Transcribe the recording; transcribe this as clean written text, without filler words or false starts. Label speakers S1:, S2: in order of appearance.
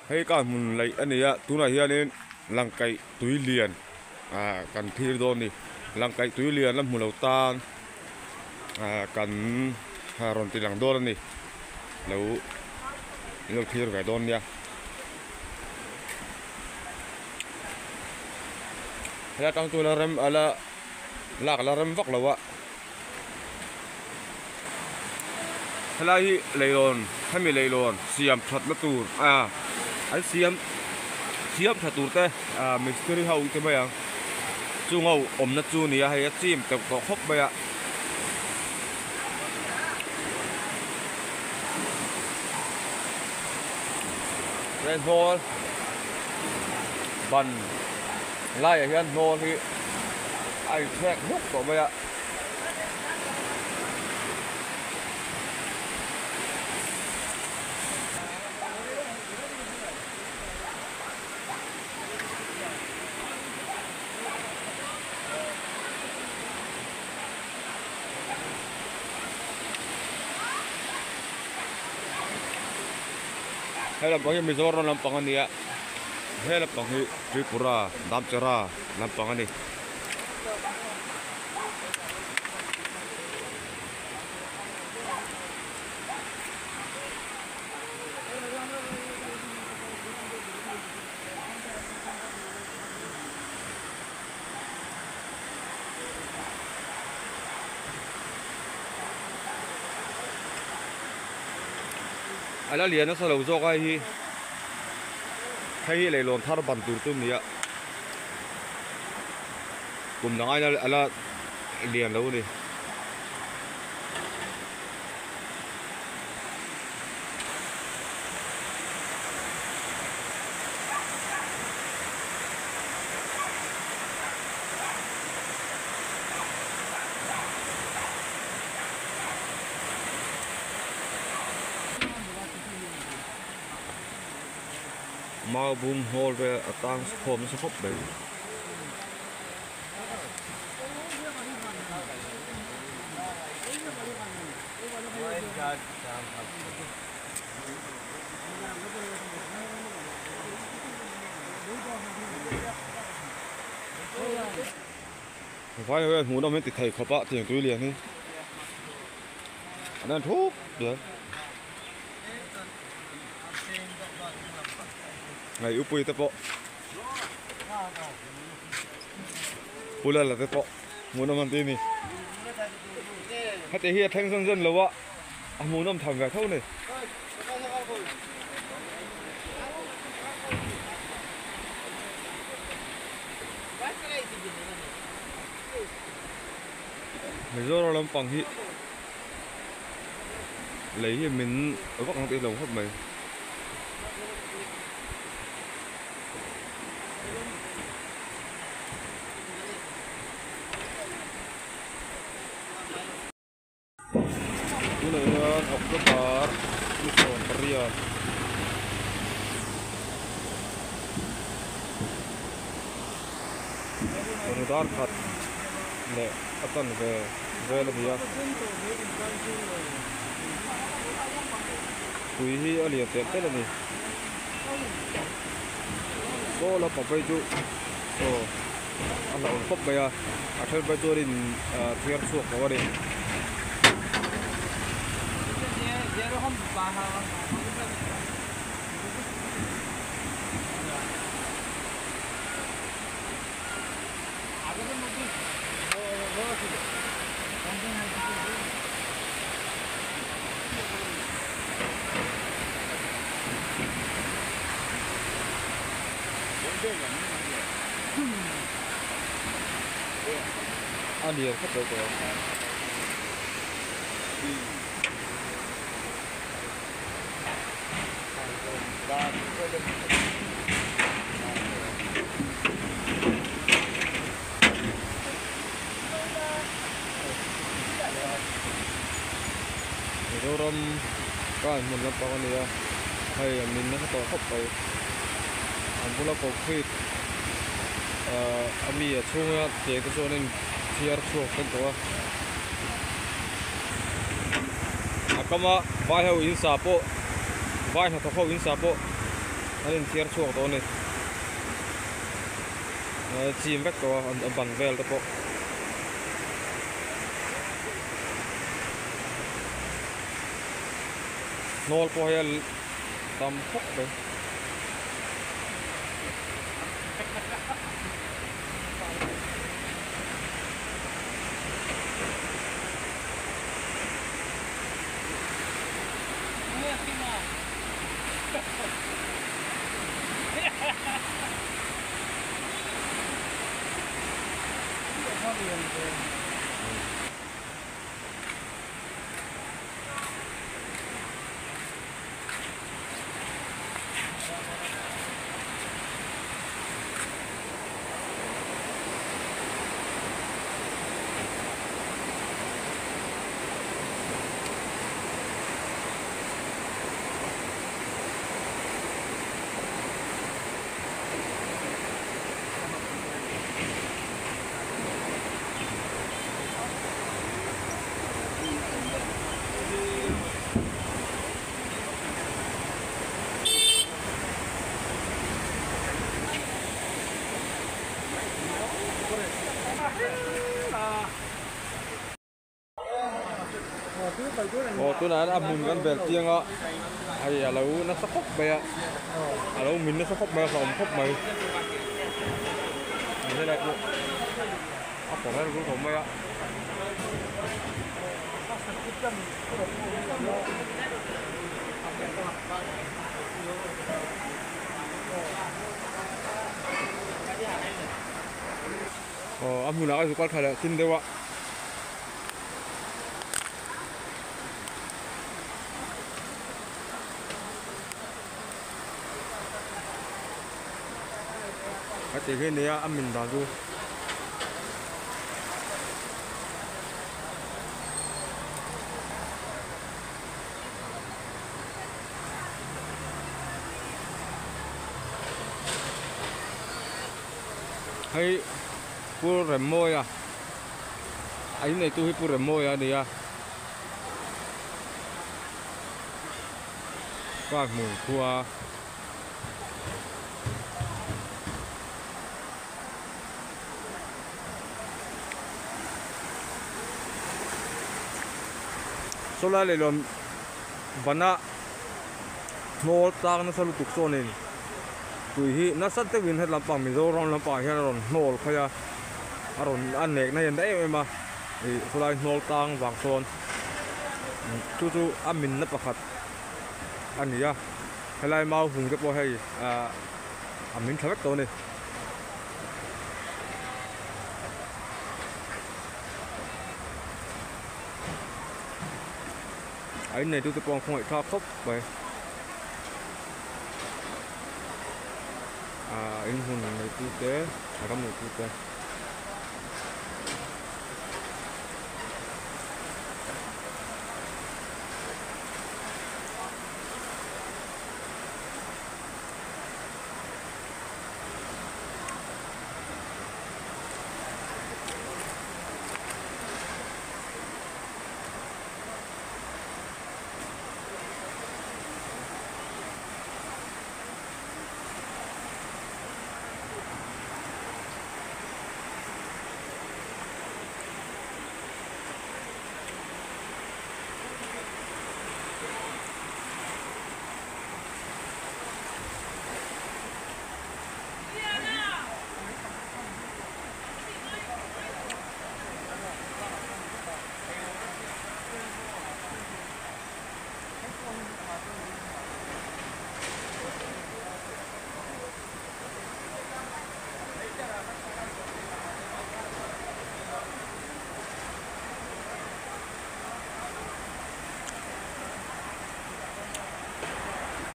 S1: Hei ka hmun laih a ni a, tunah hianin langkaih tui lian ah kan thlir dawn a ni. Langkaih tui lian a hmu lo tan ah kan rawn ti lang dawn a ni. Lo in lo thlir ve dawn nia. Helai atang chuan a rem a la lak a la rem vak lo a. Helai hi leilawn hemi leilawn siam thatna tur a an siam siam tha tur te ah mistiri ho te mai ang chung ho awmna chu a ni a hei a chim teuh tawh khawp mai a. Heng hnawl ban laiah hian hnawl hi a inthlek hnuk tawh mai a. He lampang hi Mizoram lampang a ni a he lampang hi Tripura Damchera lampang a ni. A la lian nasa lo zawk a hei hi hei hi leilawn thar ban tur chu a ni a kum dang aina a la lian lo a ni. Mau bung hnawl vel a tang khawm nasa khawp mai. Vai ho hian hmuhnawm hi an ti thei khawp a tiang tui lian hi an en thup zel. Hei upui te pawh Pu Lala te pawh hmuhnawm an ti a ni. Heti hi a thleng zen zen lo a, a hmuhnawm tham ve tho a ni. Mizoram lampang hi lei hi min vak ang tih lo khawp mai. Tunah hian October ni 18 chawhnu dar khat leh a chanve vel a ni a tui hi a lian telh telh a ni. Saw la pa phei chu saw a hlauhawm khawp mai a a then phei chuanin thiar chhuak tawh a ni. A lian khawp lo tawh ang. Mizoram car hmun lampang a ni a hei an min nasa tawh khawp mai an bula concrete ahh a mi a chhunga cheng te chuan in thiar chhuak tan tawh a a kama vai ho in sa pawh vai hnathawk ho in sa pawh. An inthiar chhuak tawh a ni. Chim vek tawh a a ban vel te pawh. Hnawl pawh hei a tam khawp mai. Aw tunah hian a hmun kan bel chiang a hei a lo nasa khawp mai a a lo min nasa khawp mai a hlauhawm khawp mai helai pawh a kawr hian a rul khawp mai a. Aw a hmunah ka zu kal tha leh chin deuh a. A ti hi nia a min dan chu. Hei Pu Remmawia a inneitu hi Pu Remmawia a ni a car hmun khua. Sawlai lehlam bana hnawl tlang nasa lutuk chuanin tui hi nasa deuhin he lampang Mizoram lampangah hian a rawn hnawl phei a a rawn a nek na hian em em a ih sawlai hnawl tlang vang sawn chu chu a minna pakhat a ni a helai mau hung te pawh hei ah a min tha vek tawh a ni. A inneitu te pawh an khawngaih thlak khawp mai ah in hmun neitu te a ram neitu te.